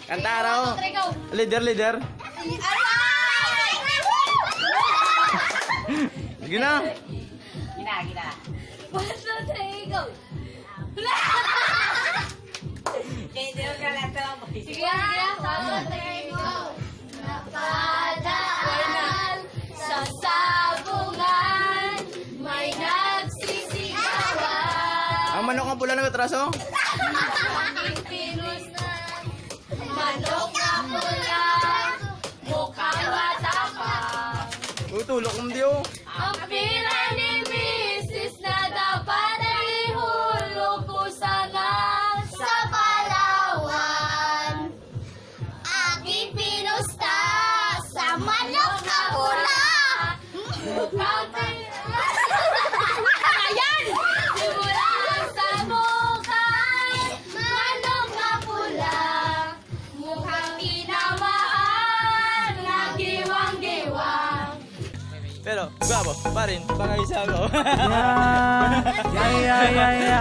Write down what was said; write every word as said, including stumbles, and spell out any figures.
Kanta raw. Leader, leader. Sige na. Gina, gina. One, two, three, go. Sige, sige. One, two, three, go. Napadaan sa sabungan, may nagsisigawan. Ang manok nga pula nagatraso? Manok nga pula, mukhang matapang. Uy, tulok mo diyo. Ang pira ni misis na dapat ay ihulog ko sana sa Palawan. Aki pinusta sa manok nga pula. Ayan! Simula sa mukha, manok nga pula. Mukhang kinamahan nga giwang-giwang. Pero, gwapo pa rin, baka isa ako. Yeah, yeah, yeah, yeah.